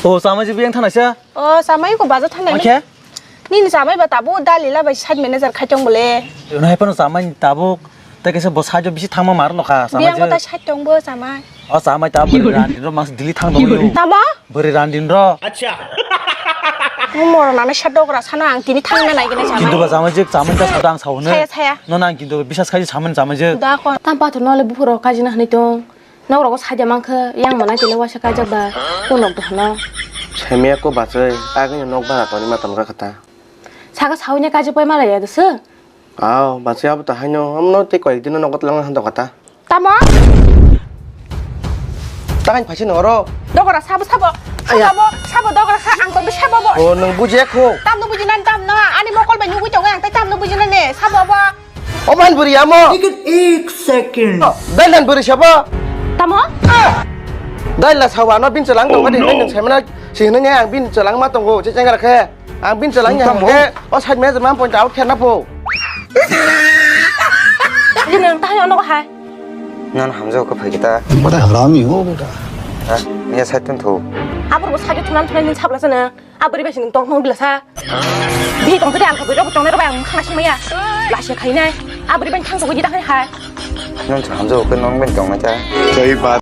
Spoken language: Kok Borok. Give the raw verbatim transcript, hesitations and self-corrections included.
O chamai je biyang thana sa. O chamai ko baja thana ni. Oke. Nini chamai ba tabuk dali labai side manager khai tong bole. Ono hai phano chamai tabuk. Tei kaisa bo side o bisi thangma mar lokha chamai je. Biyang bo ta side tong bo chamai. O chamai ta bwrwi randin ro mas dili thang dong yo. Tamo? Bwrwi randin ro. Acha. Mo moro nana sa dogra sana ang tini thang na nai gina chamai. Kintu ba chamai je chamai ta sadang sao ne. Saya, saya. No nang kintu bisas khai chamai chamai je. Da ko. Tam pathor no le buphuro kajina hwnwi tong. Nok rogo saida mankhe yang manai tile waisa kaijak ba. Ko nok dohano. Saimaya ko bachai, agini nok bara toni matam rakha ta. Saka sawi ne kaijak pai malaya dese. Aw, bachai abo ta haino, amno tei koyek dino nogo twlang han dokha ta. Tamo? Takani phaisi noro. Dogora sabo sabo. Aya. Sabo, sabo dogora kha ang tongbi sabo bo. O nwng bujiya kho. Tamno bujinan tamno, ani mokol bai nugui tongo ang tei tamno bujinan ne, sabo bo. Oman buri amo. Lekin ek second. Dailan buri sabo. Tamo? Daila sawa no bin chelang tong kadi nang saimana sing nang ang bin chelang ma tongo che chengra khe. Ang bin chelang ya ke o side manager man point out khe na po. Ini nang tayo no hai. Nan hamjao ko phai kita. Bada harami ho beta. Ha, niya side tun thu. Abor bo side thunan thunan nin sabla sana. Abri bai sing tong tong bila sa. Bi tong tadi ang ko biro tong ro bai ang khana sing maya. Lasi khai nai. Abri bai thang ko jida khai hai. Nun sa hamjao ko nong ben tong na cha. Sahi baat.